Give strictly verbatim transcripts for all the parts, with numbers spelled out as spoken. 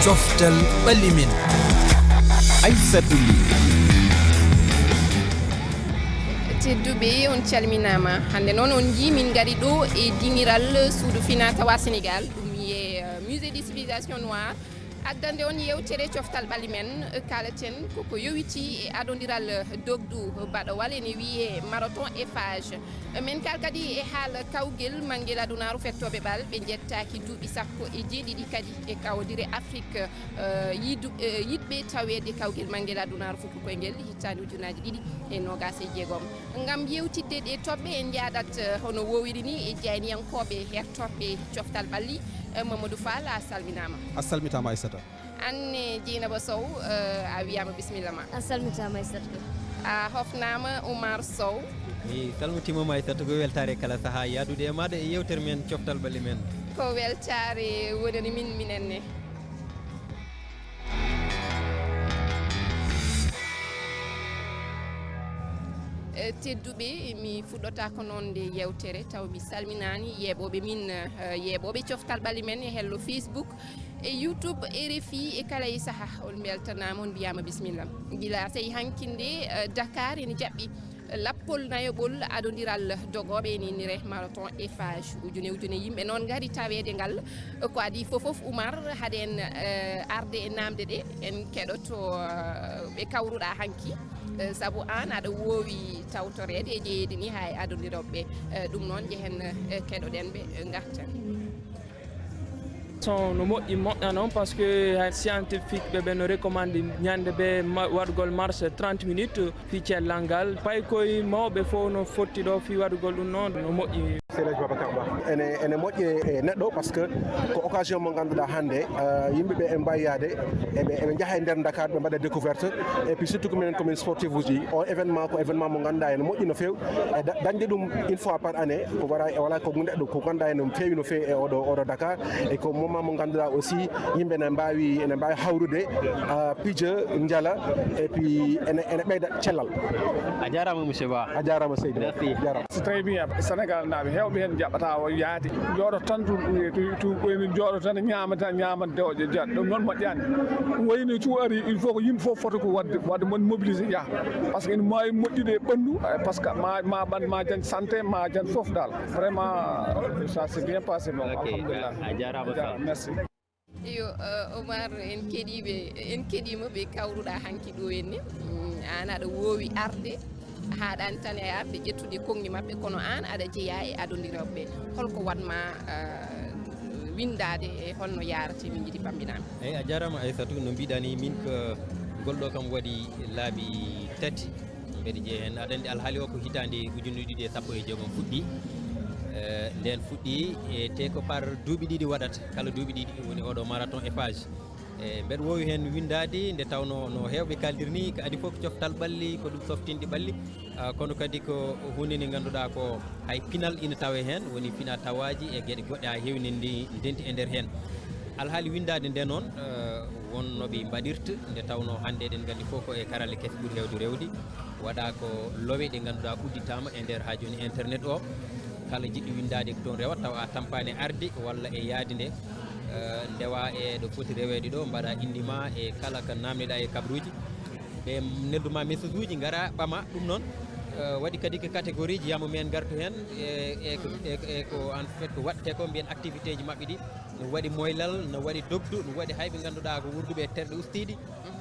Coftal ɓalli men. Aissata Ly. Tedduɓe, on calminaama. Hannde noon on njii min ngari ɗo e diŋiral suudu fina tawa Sénégal, ɗum wiyee, euh, Musée des civilisations noires. Addande on yewtere coftal ɓalli men, euh, kaaleten koko yowitii e adondiral, euh, dogdu baɗowal ene wiyee marathon Eiffage. Min kaal kadi e haala kawgel manngel adunaaru fettooɓe bal, ɓe njettaaki duuɓi sappo e jeeɗiɗi kadi e kawdire Afrik, eh, yidu-, eh, yiɗɓe taweede kawgel manngel adunaaru fuku koyngel hitaande ujunaaji ɗiɗi e noogaas e jeegom. Ngam yewtidde ɗe toɓɓe, en njaadat, eh, hono woowiri ni e jayniyankooɓe hertorɓe coftal ɓalli. Eh, Mamadou Fall, a salminaama. A salmitaama, Aissata. Anne Dieynaba Sow, eh, a wiyaama bisimilla ma. A salmitaama, Aissata. A hofnaama, Oumar Sow. Mi salmitiima ma, Aissata, ko weltaare kala sahaa yahdude e maaɗa e yewtere men coftal ɓalli men. Ko weltaare wonani min minen ne. Eh, tedduɓe, mi fuɗɗotaako noon nde yewtere taw mi salminaani yeeɓooɓe min, eh, yeeɓooɓe coftal ɓalli men e hello Facebook, e YouTube, R F I, e kala e saha. On mbeltanaama, on mbiyaama bisimilla. Gila tawi hanki nde, eh, Dakar ene jaɓɓi lappol nayoɓol adondiral dogooɓe ene innire marathon Eiffage. Ujune ujune yimɓe noon ngari taweede ngal. Ko adii fof fof, Oumar, haɗen, eh, arde e naamde ɗe, en keɗoto, eh, ɓe kawruɗaa hanki. Eh, sabu aan aɗa woowi tawtoreede e jeyeede ni haa e adondirooɓe. Eh, ɗum noon njehen, eh, keɗoɗen ɓe, eh, ngarten. Son no moƴƴi moƴƴa noon, parce que hay scientifique ɓe ɓe no recommande ñande ɓe ma- waɗugol marche trente minutes fi cellal ngal. Paykoye mawɓe fof no fotti ɗo fi waɗugol ɗum noon, no moƴƴi. Seydi Babacar Ba. Ene, ene moƴƴi e neɗɗo, parce que ko occasion mo ngannduɗaa hannde, eh, yimɓe ɓe ene mbawi yaade, eɓe, eɓe njaha e nder Dakar, ɓe mbaɗa découverte, et puis surtout ko minen, komin sportif uji. O événement ko événement mo ngannduɗaa ene moƴƴi no feewi. E da- dañde ɗum une fois par année, ko wara, wala ko gunde ɗum, ko ngannduɗaa ene feewi no feewi e oɗo, oɗo Dakar. E ko moment mo ngannduɗaa aussi yimɓe ene mbaawi, ene mbaawi hawrude, ah, pija, njala, et puis ene, ene ɓeyda cellal. A jaaraama, monsieur Ba. A jaaraama, Seydi. Merci. Jaaraama. So tawi bien, Sénégal naaɓe heewɓe heen njaɓataa o yaade. Jooɗo tan tu, tu, tu, ko ene jooɗo tan ñaama tan, ñaama dew-, ja-, ɗum noon moƴƴaani. Wayno tu ari, il faut ko yimɓe fof fota ko waɗde, waɗde mon mobilisé yaha. Parce que ene maawi moƴƴude e ɓanndu, eh, parce que ma, ma ɓan, ma jañ santé, ma jañ fof daal. Vraiment, ça s'est bien passé, bon, Ok, alhamdulillah. a jaaraama, Jaaraama, Sall. merci. Yo, eh, Omar, en keɗiiɓe, en keɗiima ɓe kawruɗaa hanki ɗo en ni. Mm, aan aɗa woowi arde, haaɗaani tan e arde ƴettude konngi maɓɓe, kono aan aɗa jeyaa e adondirooɓe ɓe. Holko waɗ ma, eh, winndaade e holno yaarate, min njiɗi pamminaama? Eeyi, a jaaraama, Aissatou. No mbiɗaa ni, min ko ngol ɗo kam waɗi laabi tati. Mbeɗa jeya heen, aɗa anndi alhaali o ko hitaande ujunere ɗiɗi e sappo e jeegom fuɗɗi. Eh, ndeen fuɗɗi, e te ko par duuɓi ɗiɗi waɗata, kala duuɓi ɗiɗi woni oɗo marathon Eiffage. E mbeɗa woowi heen winndaade, nde tawnoo no heewɓe kaaldir ni, ko adii fof ko coftal ɓalli, ko ɗum softinɗi ɓalli. Ah, kono kadi ko huunde nde ngannduɗaa ko hay pinal ina tawee heen, woni fina tawaaji e geɗe goɗɗe haa heewi ne ndi-, ndenti e nder heen. Alhaali winndaade nde noon, eh, won no ɓe mbaɗirta, nde tawnoo hannde eɗen nganndi fof ko e karalle kese ɓuri heewde rewde. Waɗaa ko lowe ɗe ngannduɗaa udditaama e nder haa jooni internet o. Kala jiɗɗo winndaade ko toon rewata, tawa a tampaani arde walla e yahde nde. Eh, ndewaa e ɗo foti reweede ɗo, mbaɗaa innde maa e kala ko naamneɗaa e kabaruuji. Ɓe neldu ma message uji, ngara ɓama ɗum noon. Eh, waɗi kadi ko catégorie ji, yamo men ngartu heen, e, e, ko- e, e ko en fait ko waɗte ko mbiyen activité ji maɓɓe ɗi. No waɗi moylal, no waɗi dogdu, no waɗi hay ɓe ngannduɗaa ko wurduɓe e terɗe ustiiɗi.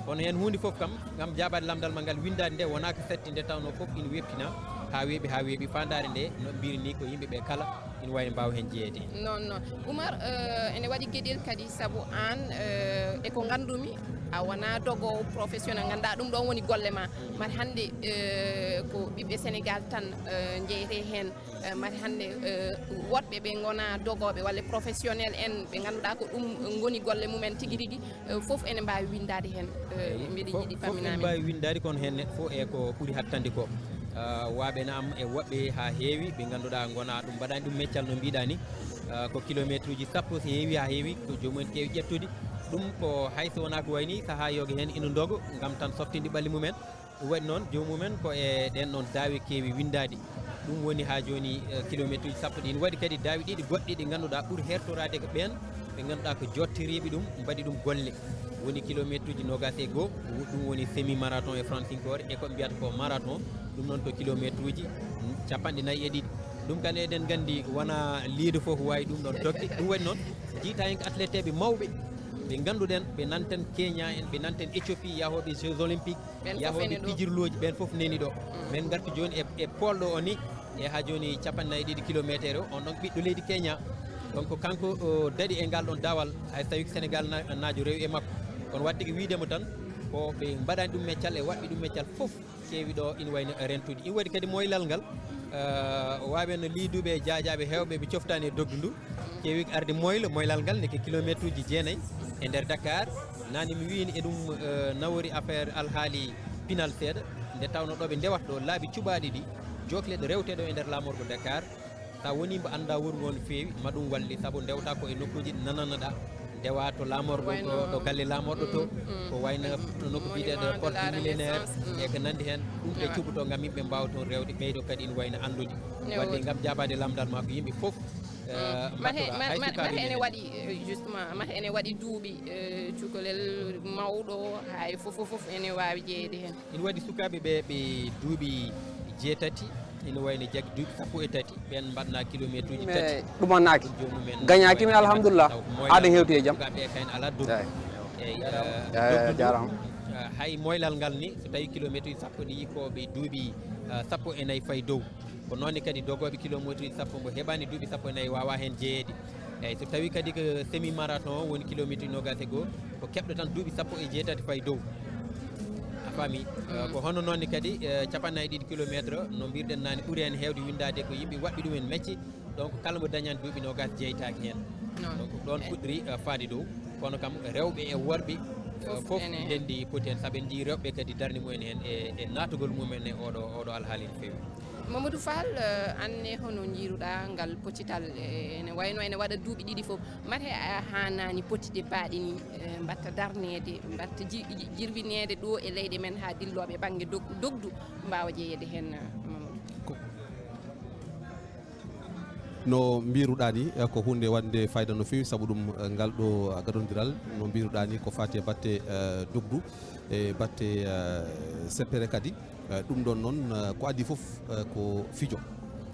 Kono heen huunde fof kam, ngam jaabaade lamndal ma ngal, winndaade nde wonaa ko satti, nde tawnoo fof ina weeɓtina haa weeɓi, haa weeɓi. Faandaare nde, no mbiri ni, ko yimɓe ɓe kala ina waawi mbaawa heen jeyeede. Noon, noon. Oumar, eh, ene waɗi geɗel kadi, sabu aan, eh, e ko nganndumi, a wonaa dogoowo professionnel, nganndaa ɗum ɗoon woni golle ma. Mbaɗa hannde, eh, ko ɓiɓɓe Sénégal tan, eh, njeyetee heen. Eh, mbaɗa hannde, eh, woɗɓe ɓe ngonaa dogooɓe walla professionnel en ɓe ngannduɗaa ko ɗum ngoni golle mumen tigi rigi, eh, fof ene mbaawi winndaade heen. Eh, mbiɗa yiɗi fof ene pamminaa men. Mbaawi winndaade, kono heen neɗɗo fof e ko ɓuri hattande ko. Ah, waaɓe na am e woɗɓe haa heewi ɓe ngannduɗaa ngonaa ɗum, mbaɗaani ɗum meccal no mbiɗaa ni. Ah, ko kilometre uji sappo so heewi haa heewi, ko joomum en keewi ƴettude. Ɗum ko hay so wonaa ko wayi ni, sahaa yooga heen ina ndogo ngam tan softinde ɓalli mumen. Ɗum waɗi noon, joomum en ko e ɗeen ɗoon daawe keewi winndaade. Ɗum woni haa jooni, eh, kilomeetuuji sappo ɗi. Ina waɗi kadi daawi ɗiɗi goɗɗi ɗi ngannduɗaa ɓuri hertoraade ko ɓeen ɓe ngannduɗaa ko jottoriiɓe ɗum, mbaɗi ɗum golle. Woni kilomeetuuji noogaas e goo, ɗum woni semi marathon e francinkoore, e ko ɓe mbiyata ko marathon, ɗum noon ko kilomeetuuji capanɗe nayi e ɗiɗi. Ɗum kam eɗen nganndi wonaa liido fof waawi ɗum ɗoon tokke. Ɗum waɗi noon, jiitaanke atleteeɓe mawɓe, ɓe ngannduɗen, ɓe nanten Kenya en, ɓe nanten Éthiopie, yahooɓe Jeux Olympiques, ɓeen fof yahooɓe ene ɗo. Pijirlooji, ɓeen fof neni ɗo. Mm. Men ngarti jooni e, e poolɗo o ni, e haa jooni capanɗe nayi e ɗiɗi kilomeeteer o, on ɗon ɓiɗɗo leydi Kenya. Donc, kanko o daɗi e ngal ɗon dawal, hay so tawii ko Senegaal na-, naajo rewi e makko. Kono waɗde ko wiide mo tan, ko ɓe mbaɗani ɗum meccal e waɗɓe ɗum meccal fof keewi ɗo ina wayno rentude. Ina waɗi kadi moylal ngal, eh, waawen no liiduɓe e jaajaaɓe heewɓe ɓe coftaani e dogdu ndu. Keewi ko arde moyla, moylal ngal neke kilomeetuuji jeenayi e nder Dakar. Naane mi wiini eɗum, eh, nawori affaire alhaali pinal seeɗa, nde tawnoo ɗo ɓe ndewata ɗo laabi cuɓaaɗi ɗi, jokleɗe rewte ɗo e nder laamorgo Dakar. So a wonii mbo anndaa wuro ngoo no feewi, ma ɗum walli, sabu ndewta ko e nokkuuji ɗi nananaɗaa, ndewa to laamorgo, to, to galle laamorɗo to, mm, mm, ko wayno to nokku biyeteeɗo Porte du Millénaire, mm, e ko nanndi heen, ɗum ɓe cuɓotoo ngam yimɓe mbaawa toon rewde, ɓeydo kadi ina wayno anndude. Waɗde ngam jaabaade lamndal maa ko yimɓe fof, eh, mbaɗa, hay sukaaɓe ene meɗen. Waɗi, eh, justement, mata ene waɗi duuɓi, eh, cukalel mawɗo, hay fof, fof, fof ene waawi jeyeede heen. Ina waɗi sukaaɓe ɓe, ɓe duuɓi jeetati, ina wayno jaggi duuɓi sappo e tati, ɓeen mbaɗna kilomeetuuji tati. Ɗum annaaki. Ɗum joomum en gañaaki, mi alhamdulillah. Taw ko moyla aɗa hewti e jam. Sukaaɓe ɓe kay alaa doggu. Eyi. Eyi, eh, dogdu ndu, jaaraama. Eh, hay moylal ngal ni, so tawii kilomeetuuji sappo ɗi, ko ɓe duuɓi, eh, sappo e nayi fayi dow. Ko noon ne kadi dogooɓe kilomeetuuji sappo mbo heɓaani duuɓi sappo e nayi waawaa heen jeyeede. Eyi, so tawii kadi ko semi marathon woni kilomeetuuji noogaas e goo, ko keɓɗo tan duuɓi sappo e jeetati fayi dow. A faami? Eh, ko hono noon ne kadi, eh, capanɗe nayi e ɗiɗi kilomeetre, no mbirɗen naane, ɓuri heen heewde winndaade ko yimɓe waɗɓe ɗum en mecce. Donc, kala mo dañaani duuɓi noogaas jeytaaki heen. Donc, ɗoon fuɗɗori, eh, faade dow. Kono kam, rewɓe e worɓe, eh, fof ndenndi poti heen, sabu en njiyii rewɓe kadi darnde mumen heen e, e naatugol mumen e oɗo, oɗo alhaali no feewi. Mamadou Fall, eh, aan ne hono njiiruɗaa ngal poccital, eh, ene wayno ene waɗa duuɓi ɗiɗi fof. Mate a haanaani pottude baaɗe ni, eh, mbaɗta darneede, mbaɗta ji-, ji-, jirwineede ɗo e leyɗe men haa dillooɓe bannge dog-, dogdu mbaawa jeyeede heen, eh, Mamadou? Ko no mbiruɗaa ni, eh, ko huunde waɗnde fayda no feewi, sabu ɗum, eh, ngal ɗo gadondiral, no mbiruɗaa ni, ko faati e batte, eh, dogdu, e batte, eh, seppere kadi. Eh, ɗum ɗoon noon, eh, ko adii fof, eh, ko fijo.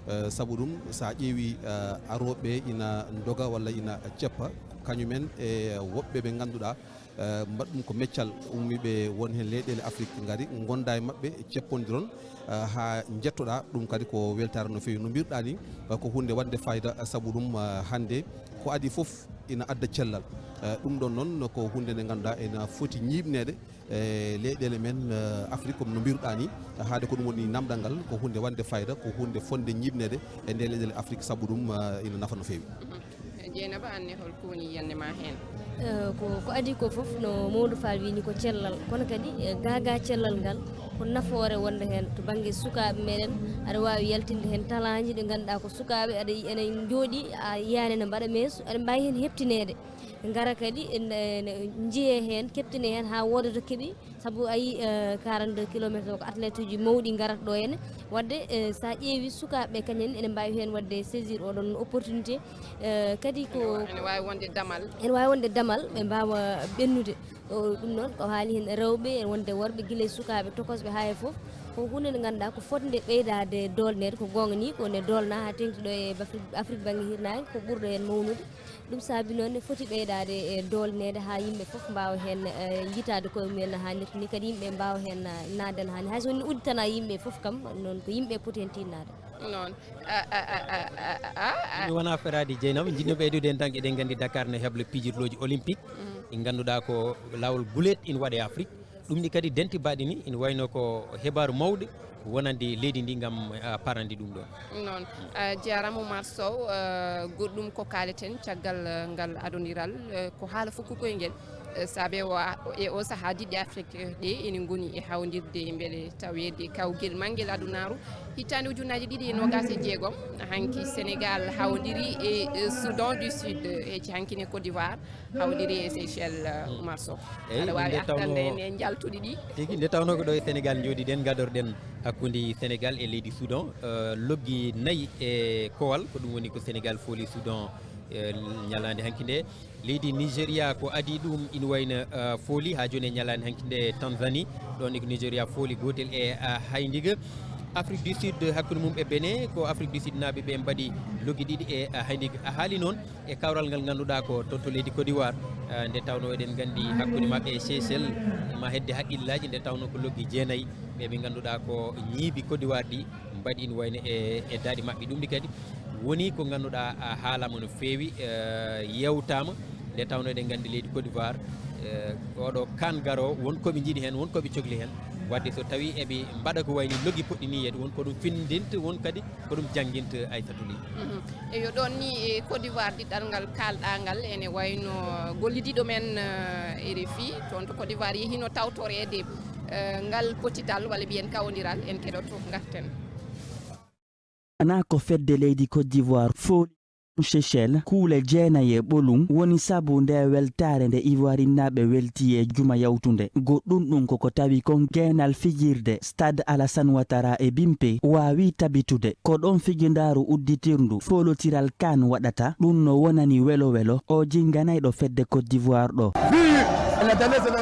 Eh, sabu ɗum, so a ƴeewi, eh, arooɓe ina ndoga walla ina ceppa, kañumen e woɓɓe ɓe ngannduɗaa, eh, mbaɗa ɗum ko meccal, ummiiɓe won heen leyɗeele Afrik ngari, ngonda e maɓɓe, ceppondiron, eh, haa njettoɗaa. Ɗum kadi ko weltaare no feewi. No mbiruɗaa ni, eh, ko huunde waɗnde fayda, eh, sabu ɗum, eh, hannde ko adii fof ina adda cellal. Eh, ɗum ɗoon noon ko huunde nde ngannduɗaa ina foti ñiiɓneede, e leyɗeele men, eh, Afrik, comme no mbiruɗaa ni, haade ko ɗum woni namdal ngal, ko huunde waɗnde fayda, ko huunde fotnde ñiiɓneede e nde leyɗeele Afrik, sabu ɗum, eh, ina nafa no feewi. Mhm. Jeynaba, aan ne, hol ko woni yiyannde ma heen? Eh, ko, ko adii ko fof, no Mamadou Fall wiyi ni, ko cellal. Kono kadi, eh, gaa gaa cellal ngal, ko nafoore wonde heen to bannge sukaaɓe meɗen, aɗa waawi yaltinde heen talaaji ɗi ngannduɗaa ko sukaaɓe, aɗa yi-, ene njooɗi, a yiyaani ene mbaɗa, mais su-, aɗa mbaawi heen heɓtineede. Ngara kadi, en, en njiyee heen, keɓtinee heen haa wooda to keɓi, sabu a yii, eh, quarante-deux kilomètres o ko athlète uji mawɗi ngarata ɗo henne. Waɗde, eh, so a ƴeewi sukaaɓe ɓe kañum en ene mbaawi heen waɗde saisir oɗon opportunité. Eh, kadi ko ene waawi wonde damal. Ene waawi wonde damal, ɓe mbaawa ɓennude. O, ɗum noon ko haali heen rewɓe, e wonde worɓe, gila e sukaaɓe tokosɓe haa e fof. Ko huunde nde ngannduɗaa ko fotnde ɓeydaade doolneede, ko goonga ni, ko nde doolnaa haa teeŋti ɗo e Afrik, Afrik bannge hirnaange, ko ɓurɗo heen mawnude. Ɗum saabi noon ne foti ɓeydaade e doolneede haa yimɓe fof mbaawa heen, eh, yiytaade koye mumen no haanirta ni, kadi yimɓe mbaawa heen, eh, naatde no haani. Hay so woni udditanaa yimɓe fof kam, noon ko yimɓe poti heen tiinnaade. Noon. A, a, a, a, a, a, a. Mi wonaa feraade Jeynaba, njiɗmi ɓeydude heen tan, eɗen nganndi Dakar ne hebla pijirlooji olympique, mm, ɗi ngannduɗaa ko laawol guleet ina waɗe Afrik. Ɗum ɗi kadi denti baɗi ni, ina wayno ko hebaaru mawɗo wonande leydi ndi ngam, ah, parande ɗum ɗon. Noon. Ah, jaaraama Oumar Sow, ah, goɗɗum ko kaaleten caggal, ah, ngal adondiral, eh, ko haala fuku koye ngel. Eh, saabe o, e o sahaa diɗɗe Afrik, eh, ɗe ene ngoni e hawondirde mbele taweede kawgel manngel adunaaru. Hitaande ujunnaaji ɗiɗi e noogaas e jeegom, hanki Senegaal hawondiri e, eh, Soudan du Sud, eh, e hanki ne Côte d'Ivoire. Hawdiri e Seychelles, uh, Oumar Sow. Eyi, aɗa waawi artande en e njaltuɗi ɗi? Tigi, nde tawnoo ko ɗo e Senegaal njooɗiɗen, ngadorɗen Hakkunde Sénégal e leydi Soudan, eh, loggi nayi e kowal, ko ɗum woni ko Sénégal fooli Soudan, eh, ñalaande hanki nde. Leydi Nigeria ko adii ɗum ina wayno, eh, fooli haa jooni e ñalaande hanki nde Tanzanie, ɗoon e ko Nigeria fooli gootel e, eh, hayndiga. Afrique du Sud hakkunde mum e Benin, ko Afrique du Sud naaɓe ɓe mbaɗi loggi ɗiɗi e, eh, hayndiga. A haali noon e kawral ngal ngannduɗaa ko toon to leydi Côte d'Ivoire, eh, nde tawnoo eɗen nganndi hakkunde maɓɓe e Seychelles ma hedde haqqillaaji, nde tawnoo ko loggi jeenayi ɓe ɓe ngannduɗaa ko ñiibi Côte d'Ivoire ɗi mbaɗi ina wayno e, e daaɗi maɓɓe. Ɗum ɗi kadi woni ko ngannduɗaa, a, haalaama no feewi, eh, yewtaama, nde tawnoo eɗen nganndi leydi Côte d'Ivoire, eh, oɗo kaan garoo, won ko ɓe njiɗi heen, won ko ɓe cokli heen. Wadde so tawii eɓe mbaɗa ko wayni loggi poɗɗi ni yeeɗi, won ko ɗum findinta, won kadi ko ɗum jannginta, Aissatou Ly. Mhm. Eyo, ɗoon ni e Côte d'Ivoire, diɗɗal ngal kaalɗaa ngal, ene wayno gollidiiɗo men, eh, R F I, toon to Côte d'Ivoire, yehiino tawtoreede, eh, ngal pottital, walla mbiyen kawondiral, en keɗoto, ngarten. Wonaa ko fedde leydi Côte d'Ivoire fooli Seychelles kuule jeenayi e ɓolum woni sabu nde weltaare nde Ivoirinnaaɓe welti e juma yawtunde. Goɗɗum ɗum koko tawi kon geenal fijirde Stade Alassane Ouattara e Bimpe waawi tabitude. Ko ɗon fijindaaru udditirndu foolotiral kaan waɗata. Ɗum no wonani welo welo o jinganayɗo fedde Côte d'Ivoire ɗo.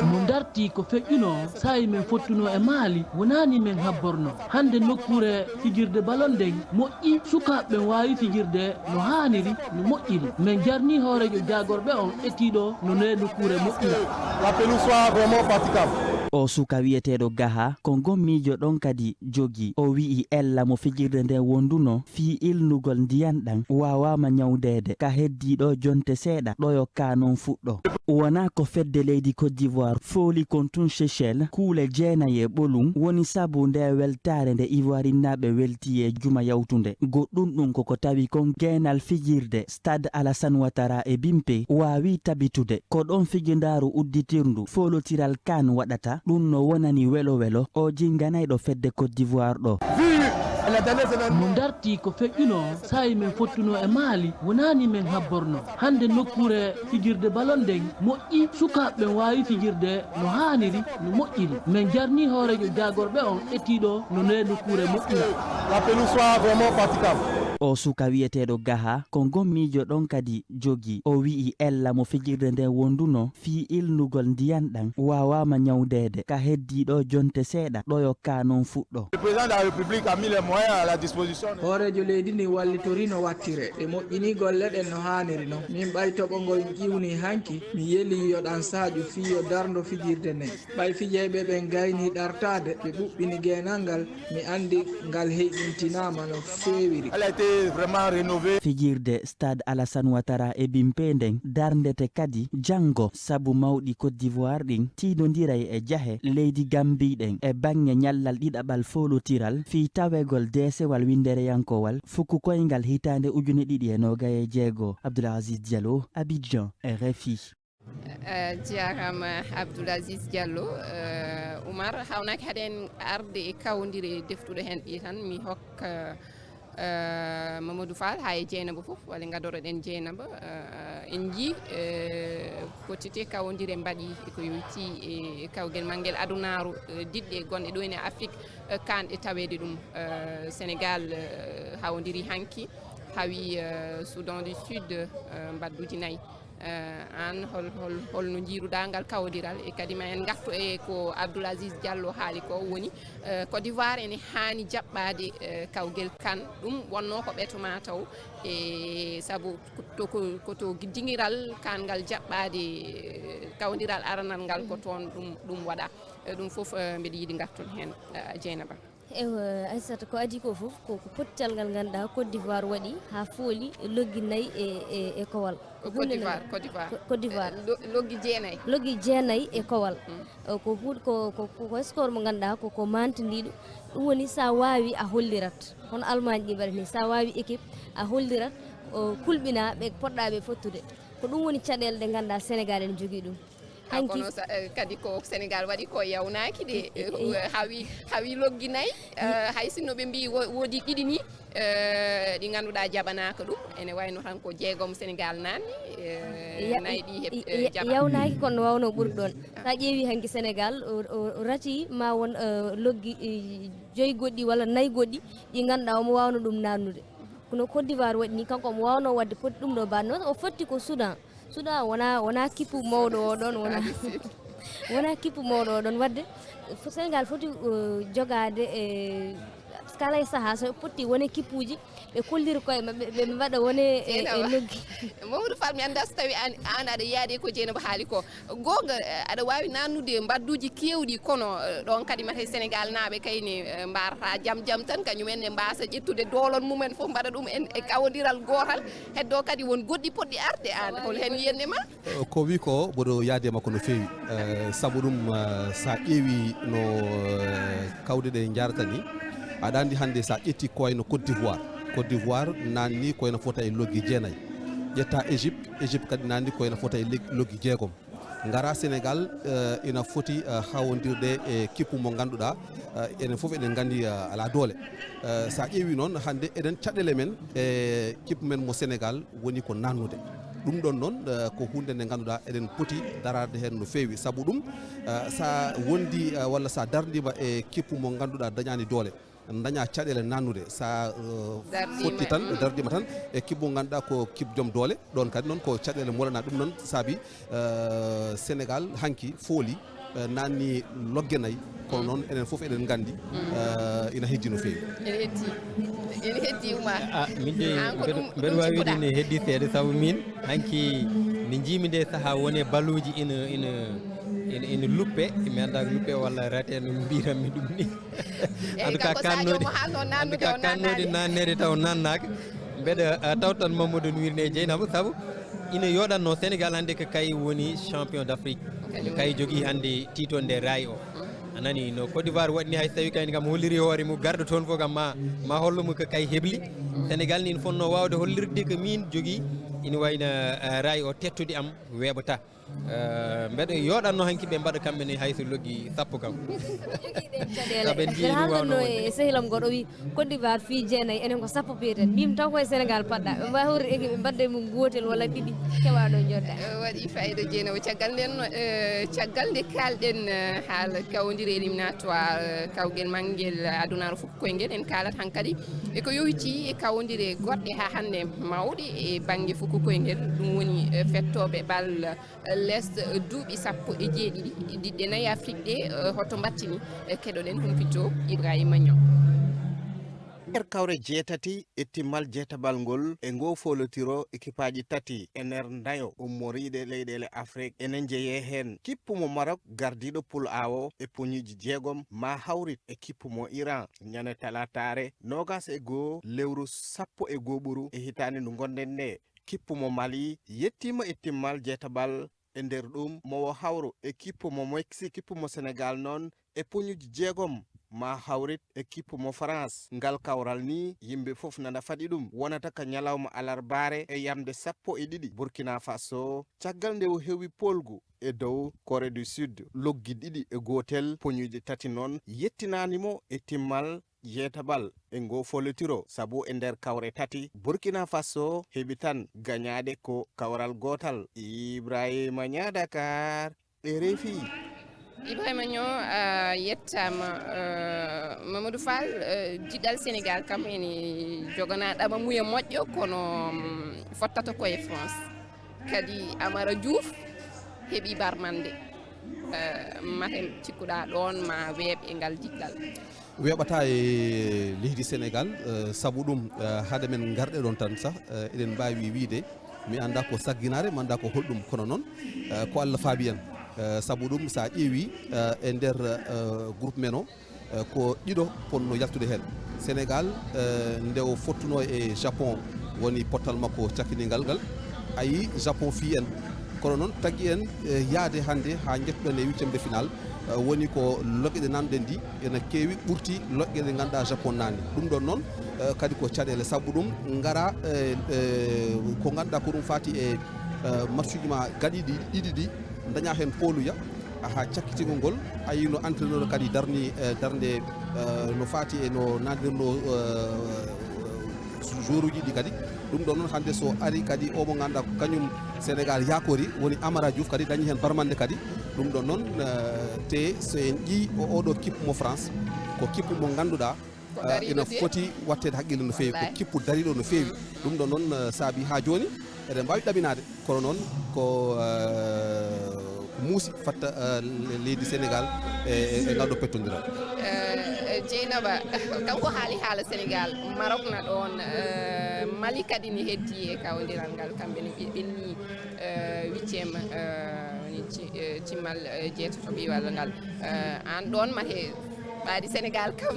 Mo darti ko feƴƴunoo saa'i men fottunoo e Maali, wonaani men habborno. Hannde nokkuure fijirde balon nden moƴƴi, sukaaɓe ɓen waawi fijirde no haaniri, no moƴƴiri. Men jarnii hooreejo jaagorɓe on etiiɗo no ndee nokkuure moƴƴira. La pelouse soit vraiment praticable. O suka wi'eteeɗo Gaha, ko ngol miijo ɗon kadi jogii. O wi'i ella mo fijirde nden wondunoo fii ilnugol ndiyan ɗan waawaama ñawdeede. Ka heddii ɗoo jonte seeɗa, ɗoyo kaa non fuɗɗo. Wonaa ko fedde leydi Côte d'Ivoire fooli kon tun Seychelles kuule jeenayi e ɓolum woni sabu nde weltaare nde Ivoirinnaaɓe welti e juma yawtunde. Goɗɗum ɗum koko tawi kon geenal fijirde Stade Alassane Ouattara e Bimpe waawi tabitude. Ko ɗon fijindaaru udditirndu foolotiral kaan waɗata. Ɗum no wonani welo welo o jinganayɗo fedde Côte d'Ivoire ɗo. Mo darti ko feƴƴunoo saa'i men fottunoo e Maali, wonaani men habborno. Hannde nokkuure fijirde balon nden moƴƴi, sukaaɓe ɓen waawi fijirde no haaniri, no moƴƴiri. Men jarnii hooreejo jaagorɓe on etiiɗo no ndee nokkuure moƴƴira. La pelouse soit vraiment praticable. O suka wi'eteeɗo Gaha, ko ngol miijo ɗon kadi jogii. O wi'i ella mo fijirde nden wondunoo fii ilnugol ndiyan ɗan waawaama ñawdeede. Ka heddii ɗoo jonte seeɗa, ɗoyo kaa non fuɗɗo. Le président de la République a mis les moyens à la disposition. Hooreejo leydi ndin wallitori no wattire. Ɓe moƴƴinii golle ɗen no haaniri non. Min ɓay toɓo ngol ƴiwni hanki, mi yelii yo ɗan saaju fii yo darndo fijirde nden. Ɓay fijayɓe ɓen gaynii ɗartaade, ɓe ɓuɓɓini geenal ngal, mi anndi ngal heyɗintinaama no feewiri. Elle a été vraiment rénovée. Fijirde Stade Alassane Ouattara e Bimpe nden darndete kadi janngo, sabu mawɗi Côte d'Ivoire ɗin tiindondiray e jahe leydi Gambie ɗen e baŋŋe ñallal ɗiɗaɓal foolotiral fii tawegol deesewal winndereyankowal fuku koyngal hitaande ujune ɗiɗi e noogay e jeego. Abdoul Aziz Diallo, Abidjan, R F I. Eh, jaaraama Abdoul Aziz Diallo. Eh, Oumar, hawnaaki haɗen arde e kawondire deftuɗo heen ɗi tan, mi hokka, eh, Mamadou Fall haa e Dieynaba fof, walla ngadoroɗen Dieynaba. Eh, en njii, eh, pottite kawondire mbaɗi ko yowitii e kawgel mangel adunaaru, eh, diɗɗe gonɗe ɗo ene Afrik, eh, kaan ɗe taweede ɗum. Eh, Sénégal, eh, hawondiri hanki, hawi, eh, Soudan du Sud, eh, mbadduuji nayi. Eh, aan hol, hol, holno njiiruɗaa ngal kawdiral? E kadi ma en ngartu e ko Abdoul Aziz Diallo haali ko, woni, eh, Côte d'Ivoire ene haani jaɓɓaade, eh, kawgel kaan. Ɗum wonnoo ko ɓeto ma taw, e sabu ko to, ko, ko to dingiral kaan ngal jaɓɓaade, eh, kawdiral aranal ngal ko toon ɗum, ɗum waɗaa. Eh, ɗum fof, eh, mbeɗa yiɗi ngarton heen, eh, Dieynaba. Ewa, Aissata, ko adii ko fof, ko, ko pottital ngal ngannduɗaa Côte d'Ivoire waɗi haa fooli loggi nayi e, e, e kowal. Ko Côte d'Ivoire, Côte d'Ivoire. Côte d'Ivoire. Eh, lo-, loggi jeenayi. Loggi jeenayi e kowal. Mm. Eh, ko huɗ-, ko, ko, ko, ko score mo ngannduɗaa ko, ko mantindiiɗo. Ɗum woni, so a waawi, a hollirat. Hono Allemagne ɗi mbaɗata ni, so a waawi équipe, a hollirat, o kulɓinaa ɓe poɗɗaa ɓe fottude. Ko ɗum woni caɗeele ɗe ngannduɗaa Sénégal ene jogii ɗum. Ah, hanki kono sa-, eh, kadi ko Sénégal waɗi ko yawnaaki de. Eh, eh, eh. Eh, hawi, hawi loggi nayi, eh, hay sinno ɓe mbii wo-, woodi ɗiɗi ni, Eh, ɗi ngannduɗaa jaɓanaaka ɗum, ene wayno tan ko jeegom Senegaal naanni, eh, nayi ɗi heɓ-, eh, jaɓa. Yawnaaki kono no waawno ɓuri ɗoon. So a ƴeewii hanki Senegaal, o, o, o rati ma won, eh, loggi, eh, joyi goɗɗi walla nayi goɗɗi ɗi ngannduɗaa omo waawno ɗum naannude. Kono Côte d'Ivoire waɗi ni, kanko omo waawno waɗde poti ɗum ɗo baɗno, o fotti ko Soudan. Soudan wona, wona kippu mawɗo o ɗoon, wona, wona kippu mawɗo o ɗoon. Waɗde, fo-, Senegaal foti, eh, jogaade e kala e sahaa so potti wone kippuuji, ɓe kollira koye maɓɓe, ɓe mbaɗa wone e, e loggi. Mamadou Fall, mi anndaa so tawi aan, aan aɗa yaadi ko Dieynaba haali ko. Goonga, eh, aɗa waawi naannude mbaɗduuji keewɗi, kono, eh, ɗoon kadi mate Senegaal naaɓe kay ne, eh, mbaarata jam jam tan, kañum en ne mbaasa ƴettude doolon mum en fof mbaɗa ɗum en e kawondiral gootal. Heddo kadi won goɗɗi poɗɗi arde, aan hol heen yiyannde ma? Eh, ko wi ko mboɗo yaadi e makko no feewi. Eh, sabu ɗum, eh, so a ƴeewi no, eh, kawɗe ɗe njaarata ni, aɗa anndi hannde so a ƴetti ko wayno Côte d'Ivoire. Côte d'Ivoire naanni ko ena fota e loggi jeenayi. Ƴetta Égypte, Égypte kadi naanni ko ena fota e leg-, loggi jeegom. Ngara Senegaal, eh, ina foti, eh, hawondirde e kippu mo ngannduɗaa, eh, enen fof eɗen nganndi, eh, alaa doole. Eh, so a ƴeewi noon, hannde eɗen caɗeele men e kippu men mo Senegaal woni ko naannude. Ɗum ɗoon noon, eh, ko huunde nde ngannduɗaa eɗen poti daraade heen no feewi. Sabu ɗum, eh, so a wondi, eh, walla so a darndiima e kippu mo ngannduɗaa dañaani doole, daña caɗeele naannude. So a, eh, fotti tan, darndiima tan e kippu mo ngannduɗaa ko kippu joom doole, ɗoon kadi noon ko caɗeele mo wonana. Ɗum noon saabi, eh, Senegaal hanki fooli, eh, naanni logge nayi, kono noon enen fof eɗen nganndi, eh, ina heddi no feewi. Ene heddi. Ene heddi, Oumar. Ah, min de, aan ko mbeɗa, ɗum, mbeɗa ɗum waawi cippata? Wiide ne heddi seeɗa, sabu min hanki nde njiimi nde sahaa woni baluuji ina, ina, ina, ina luppe, mi anndaa ko luppe walla rate no mbiiranmi ɗum ni. Eyi, en tout cas, kanko Sadio kannoɗe, mo haalno en tout naannude cas, o kannoɗe naannaani. Naannede taw naannaaka. Mbeɗa, ah, tawtan Mamadou no wiirne e Dieynaba, sabu ina yooɗatno Senegaal hannde ko kay woni champion d'Afrique. Ko kay jogii hannde tiitonde raay o. A nani no Côte d'Ivoire waɗi ni, hay so tawi kayni kam holliri hoore mum, garɗo toon fof kam ma, ma hollo mo ko kay hebli. Senegaal ni ina fotno waawde hollirde ko min jogii, ina wayno, eh, raay o tettude am weeɓata. Eh, mbeɗa yooɗatno hanki ɓe mbaɗa kamɓe ne hay so loggi sappo kam. Jogii ɗeen caɗeele. Ka ɓe mbiyi mbeɗa ɗum waawno haaldanno wonde e sehil am goɗɗo wi, Côte d'Ivoire fii jeenayi, enen ko sappo piyeten. Mbimi taw koye Senegaal paɗɗa. Ɓe mbaawi hawrude équipe, ɓe mbaɗda e mum gootel walla ɗiɗi, keɓa ɗo njoɗɗa. Eh, waɗi fayida Dieynaba. Caggal nden, eh, caggal nde kaalɗen, eh, haala kawondire éliminatoire, eh, kawgel mangel adunaaru fuku koyngel, en kaalat hankadi e ko yowiti e kawondire goɗɗe haa hannde mawɗe e bannge fuku koyngel. Ɗum woni, eh, fettooɓe bal les duuɓi sappo e jeeɗiɗi, diɗɗe nayi Afrik ɗe, eh, hoto mbattini, eh, keɗoɗen humpito Ibrahima Niang. Nder kawre jeetati e timmal jeetabal ngol e ngoo foolotiro ekipaaji tati e nder ndayo ummoriiɗe leyɗeele Afrik ene njeyee heen. Kippu mo Maroc gardiiɗo pool A o e poñuuji jeegom maa hawrit e kippu mo Iran ñande talaataare noogas e goo lewru sappo e goo ɓuru e hitaande ndu ngonɗen nde. Kippu mo Mali yettiima e timmal jeetabal. E nder ɗum, mo wo hawru e kippu mo Mexique, kippu mo Senegaal noon e poñuuji jeegom maa hawrit e kippu mo France. Ngal kawral ni, yimɓe fof nana faɗi ɗum. Wonata ka ñalawma alarbaare e yamde sappo e ɗiɗi Burkina Faso, caggal nde o heewi poolgu e dow Corée du Sud, loggi ɗiɗi e gootel, poñuuji tati noon yettinaani mo e timmal jeetabal e ngoo foolotiro, sabu e nder kawre tati, Burkina Faso heɓi tan gañaade ko kawral gootal. Ibrahima Niang, Dakar, R F I. Ibrahima Niang, a yettaama. Eh, Mamadou Fall, eh, diɗɗal Senegaal kam ene jogana ɗamamuya moƴƴo, kono, mm, fottata ko e France. Kadi Amara Diouf heɓi barmande. Eh, mate cikkuɗaa ɗoon ma weeɓ e ngal diɗɗal? Weeɓataa e leydi Senegaal, eh, sabu ɗum, eh, hade men ngarɗe ɗoon tan sah, eh, eɗen mbaawi wiyde, mi anndaa ko sagginaare, mi anndaa ko holɗum, kono noon, eh, ko Allah faabi en. Eh, sabu ɗum, so a ƴeewi, eh, e nder, eh, groupe men o, eh, ko ɗiɗo ponno yaltude heen. Senegaal, eh, nde o fottunoo e Japon, woni pottal makko cakkiningal ngal, a yii Japon fii en. Kono noon, tagi en, eh, yahde hannde haa njettuɗen e huitième de finale, eh, woni ko loƴƴe ɗe nanɗen ɗi ena keewi ɓurti loƴƴe ɗe ngannduɗaa Japon naani. Ɗum ɗoon noon, eh, kadi ko caɗeele. Sabu ɗum, ngara, eh, eh, ko ngannduɗaa ko ɗum faati e, eh, matchuuji ma gaɗiiɗi ɗiɗi ɗi, daña heen pooluya, haa cakkitingol ngol, a yii no entraîneur kadi darni, eh, darnde, eh, no faati e no nanirnoo, eh, Joueuruji ɗi kadi. Ɗum ɗon noon, hannde so ari kadi o mo ngannduɗaa ko kañum Sénégal yakori, woni Amara Diouf, kadi dañi heen barmande kadi. Ɗum ɗon noon, eh, te so en ƴii o, oɗo kippu mo France, ko kippu mo ngannduɗaa, eh, ina foti watteede haqqille no feewi, ko kippu dariiɗo no feewi. Ɗum ɗon noon, eh, saabi haa jooni eɗen mbaawi ɗaminaade. Kono noon ko, eh, ko muusi fatta, eh, le-, leydi Sénégal e, e, e ngal ɗo pettondiral. Eh, Dieynaba, kanko haali haala Sénégal, Maroc na ɗoon, eh, Mali kadi ne heddii e kawondiral ngal, kamɓe ne ɓe ɓenni, eh, huitième, eh, woni ci-, eh, cimmal, eh, jeetato ɓiwal ngal. Eh, aan ɗoon mate ɓaadi Sénégal kam.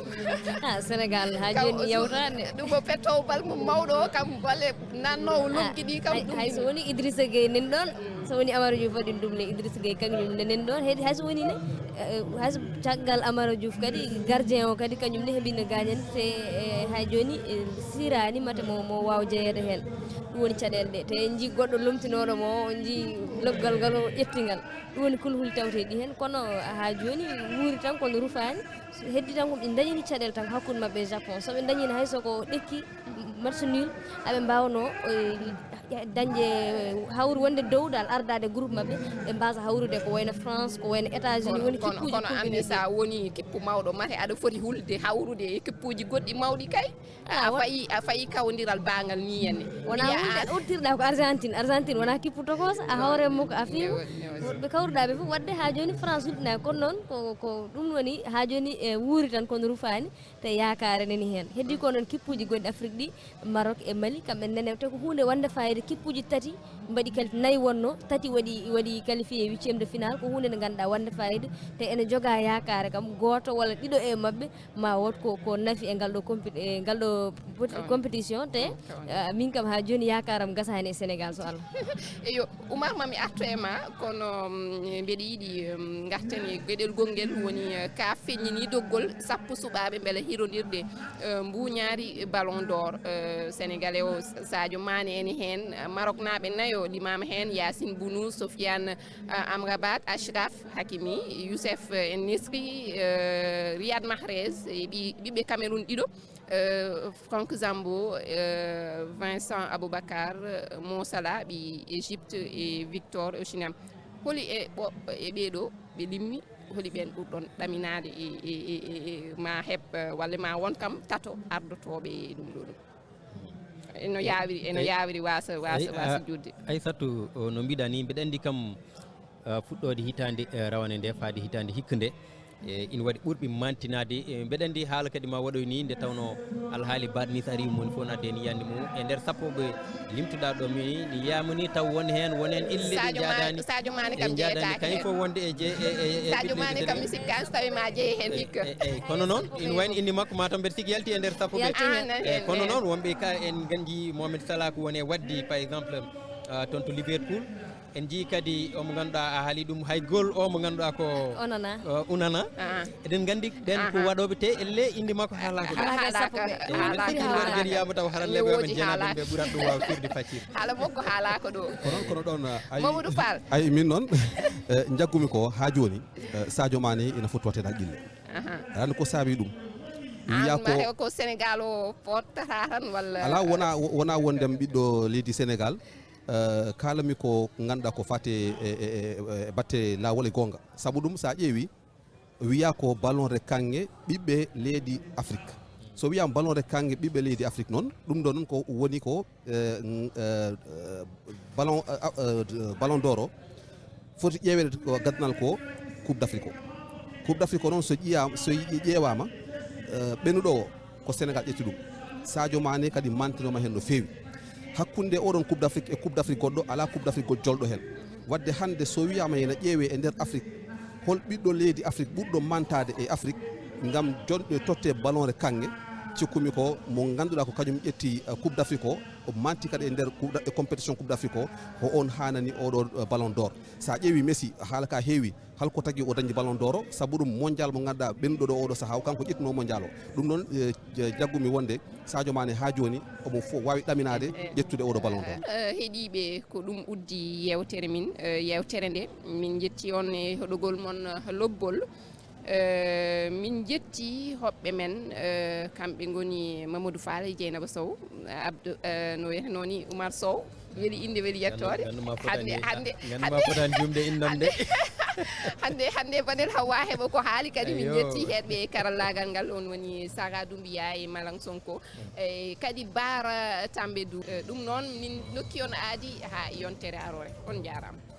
Ah, Sénégal haa jooni yawtaani. Ɗum ko pettoowo bal mum mawɗo o kam, balle nannoowo loggi ɗi kam. Hay, ɗum hay so woni Idrissa Gueye nen ɗoon, so woni Amara Diouf waɗi ɗum le Idrissa Gueye kañum ne nen ɗoon. Heedi hay so woni ne, eh, hay so caggal Amara Diouf kadi gardien o kadi kañum ne heɓino gaañan te, eh, haa jooni, eh, siraani mate mo, mo waaw jeyeede heen. Ɗum woni caɗeele ɗe. Te en njii goɗɗo lomtinooɗo mo, on njii loggal ngal o ƴetti ngal. Ɗum woni kulhuli tawteeɗi heen, kono haa jooni wuuri tan kono rufaani. So heddi tan ko ɓe dañini caɗeele tan hakkunde maɓɓe e Japon. So ɓe dañino hay so ko ɗekki match nul, aɓe mbaawno, eh, dañde, eh, hawru wonde dow dal, ardaade groupe maɓɓe, ɓe mbaasa hawrude ko wayno France, ko wayno États-Unis, woni kippuuji kono an ne, sa woni kippu mawɗo, mate aɗa foti hulde hawrude e kippuuji goɗɗi mawɗi kay. A, a fayi, a fayi kawondiral baagal ni henne. Wona hulde, uddirɗa ko Argentine. Argentine wona kippu tokoosa, a hoore makko a fiima. Woɓɓe kawruɗaa ɓe fof, waɗde haa jooni France hulɗinaa. Kono noon ko, ko ɗum woni haa jooni e wuuri tan kono rufaani. Te yaakaare nani heen. Heddi ko noon kippuuji gonɗi Afrique ɗi, Maroc e Mali, kamɓe nene te ko huunde wonde fayida. Kippuuji tati mbaɗi quali-, nayi wonno, tati waɗi, waɗi qualifié huitième de finale, ko huunde nde ngannduɗaa wonde fayida. Te ene jogaa yaakaare kam, gooto walla ɗiɗo e maɓɓe ma wood ko, ko nafi e ngal ɗo compi-, e ngal ɗo poti-, compétition. Te, ah, min kam haa jooni yaakaaram gasaani e Sénégal so Allah. Eyo, Oumar, ma mi artu e ma, kono, mm, mbeɗa yiɗi, mm, ngarten e geɗel gongel, woni, eh, ka feññini doggol sappo suɓaaɓe mbele hirondirde, eh, mbuuñaari Ballon d'Or, eh, Sénégalais o, Sadio Mané ene heen, Maroc naaɓe nayo limaama heen, Yacine Bounou, Sofiane, eh, Amrabat, Achraf Hakimi, Youssef, eh, Nesri, eh, Riyad Mahrez, e ɓi-, ɓiɓɓe Cameroun ɗiɗo. Eh, Franck Zambo, eh, Vincent Aboubakar, eh, Mo Salah, ɓi Égypte, e Victor Osimhen. Holi e ɓo-, e ɓee ɗo ɓe limmi, holi ɓeen ɓurɗon ɗaminaade e, e, e, e, e ma heɓ, eh, walla ma won kam tato ardotooɓe e ɗum ɗo ɗum? Eno yaawiri, eno yaawiri waasa, waasa, waasa juutde. Aysatu, o, no mbiɗa ni, mbiɗa anndi kam, eh, fuɗɗoode hitaande, eh, rawane nde faade hitaande hikka nde. E, ina waɗi ɓurɓe mantinaade. E, mbeɗa anndi haala kadi ma waɗoy ni, nde tawno alhaali baɗ ni so ari, moni fof nadde ni yiyannde mum. E nder sappo ɓe limtuɗaa ɗo, mi, mi yiyama ni taw won heen, won heen ille ɗe njaadaani. Sadio Mané kam jeyetaake heen. Kañum fof wonde e je-, e, e, e Sadio Mané kam mi sikkaani so tawi ma jeyi heen hikka. E, e, kono noon, ina wayno inde makko ma taw mbeɗa sikki yalti e nder sappo ɓe. Yalti heen. E, kono noon, wonɓe ka en nganndi Mohamed Salah ko woni e waɗde, par exemple, ah, toon to Liverpool. En njii kadi o mo ngannduɗaa a haali ɗum, hay gol o mo ngannduɗaa ko Onana. O, Onana. Ah. Eɗen nganndi ɓen ko waɗooɓe te elle inde makko haalaaka ɗo. Haalaaka e sappo ɓe. E, mbeɗa sikki waɗi kadi yaama taw haranleeɓe amen jeenaaɓe ɓe ɓurat ɗum waaw firde faccir. Haala makko haalaaka ɗo. Kono, kono ɗon, ah, ay, Mamadou Fall. Ay, min noon, eh, njaggumi ko haa jooni, eh, Sadio Mané ina foti watteede haqqille. Aha. Aɗa anndi ko saabi ɗum? Wiya ko, ko Sénégal o fottata tan walla? Alaa, wona, wona wondem ɓiɗɗo leydi Sénégal. Eh, kaalami ko ngannduɗaa ko fate e, e, e, e batte laawol e goonga. Sabu ɗum, so a ƴeewi, wiya ko ballon de kaŋŋe ɓiɓɓe leydi Afrik. So wiyaama ballon de kaŋŋe ɓiɓɓe leydi Afrik noon, ɗum ɗo noon ko woni ko, eh, n-, eh, eh, ballon, eh, eh, ballon d'or o foti ƴeeweede ko gaddanal ko Coupe d'Afrique o. Coupe d'Afrique o noon so ƴiyaama, so ƴeewaama, eh, ɓennuɗo o, ko Sénégal ƴetti ɗum. Sadio Mané kadi mantinooma heen no feewi. Hakkunde oɗon Coupe d'Afrique e Coupe d'Afrique goɗɗo, alaa Coupe d'Afrique goɗɗo jolɗo heen. Waɗde hannde so wiyaama ena ƴeewee e nder Afrik, hol ɓiɗɗo leydi Afrik ɓurɗo mantaade e Afrik ngam jonɗe tottee ballon de kaŋŋe? Cikkumi ko mo ngannduɗaa ko kañum ƴetti, eh, Coupe d'Afrique o, o manti kadi e nder Coupe d'a-, e compétition Coupe d'Afrique o, ko oon haanani oɗo, eh, ballon d'or. So a ƴeewi Messi, haala ka heewi, hol ko tagi o dañi ballon d'or o? Sabu ɗum mondial mo ngannduɗaa ɓennuɗo ɗo oɗo sahaa o, kanko ƴettuno mondial o. Ɗum noon, eh, ja-, jaggumi wonde Sadio Mané haa jooni omo fo-, waawi ɗaminaade ƴettude oɗo ballon d'or. Eh, heɗiiɓe, ko ɗum uddi yeewtere min, eh, yeewtere nde. Min njetti on e heɗogol mon, eh, lobbol. Eh, min jetti hoɓɓe men, eh, kamɓe ngoni Mamadou Fall e Dieynaba Sow, Abdou, eh, no wiyata noon ni, Oumar Sow. Weli innde, weli yettoode. Hannde, hannde, hannde, hannde, hannde, hannde, Banel Hawa heɓa ko haali kadi. Min jetti heɗɓe karallaagal ngal, on woni Sara Doumbia e Malang Sonko. E kadi Bara Tambédou. Eh, ɗum noon, min nokki on aadi haa yontere aroore. On njaaraama.